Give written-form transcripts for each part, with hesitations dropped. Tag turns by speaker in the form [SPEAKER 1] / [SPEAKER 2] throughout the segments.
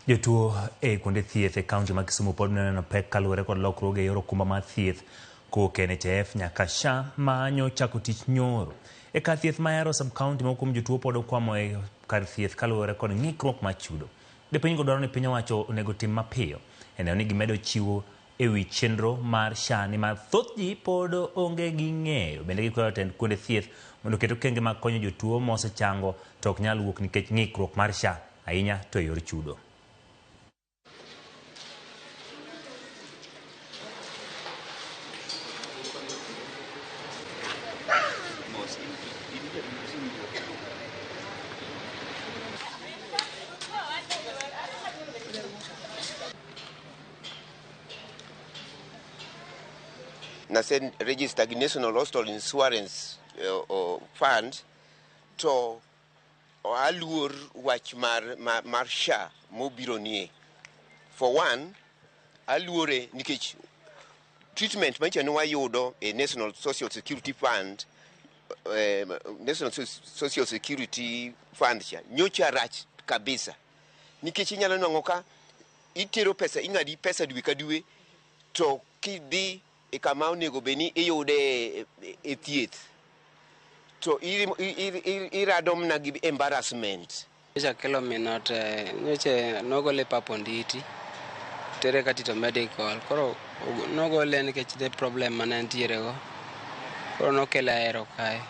[SPEAKER 1] Jotuo e kuonde thieth e kaunti ma Kisumu pod neno pek kaluwore kod lokruoge e yor okumba mar thieth kowuok e NHIF nyaka SHA ma nyochako tich nyoro. E kar thieth ma Ahero sub-county moko kuom jotuo pod okwamo e kar thieth kaluwore kod ng'ikruok mar chudo. Jopinygo dwaro ni piny owacho onego otim mapiyo e neno ni gimedo chiwo e wi chenro mar SHA nimar thoth ji pod onge gi ng'eyo. Bende gikwayo jotend kuonde thieth mondo oket okenge mag konyo jotuo mosechango to ok nyal wuok nikech ng'ikruok mar SHA ahinya to e yor chudo.
[SPEAKER 2] Nase register gi National Hospital Insurance Fund to aluor wach mar SHA mobiro nie. For one, aluore nikech treatment manyicha ne wayudo e National Social Security Fund, National Social Security Fund cha nyocha rach kabisa nikech inyalo nwang'o ka itero pesa, ing'adi pesa dwe ka dwe to kidhi e kama onego bed ni iyude e thieth to irado mana gi embarrassment.
[SPEAKER 3] Nyocha kelo min ot, nyocha nogole pap Onditi, tere Katito Medical. Koro nogole nikech the problem mane entiere go. Koro nokele Ahero kae.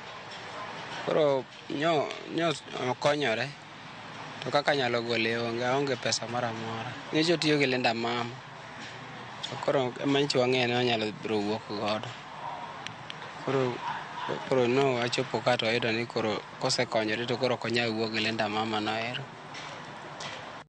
[SPEAKER 3] Koro nyo okonyore. To kaka nyalo gole onge, aonge pesa moro amora. Nyocha otiyo gi Linda Mama. To koro ema nyocha wang'eyo ni onyalo biro wuok godo. Koro no wachopo ka to wayudo ni koro kosekonyore to koro ok onyal wuok gi Linda Mama no ero.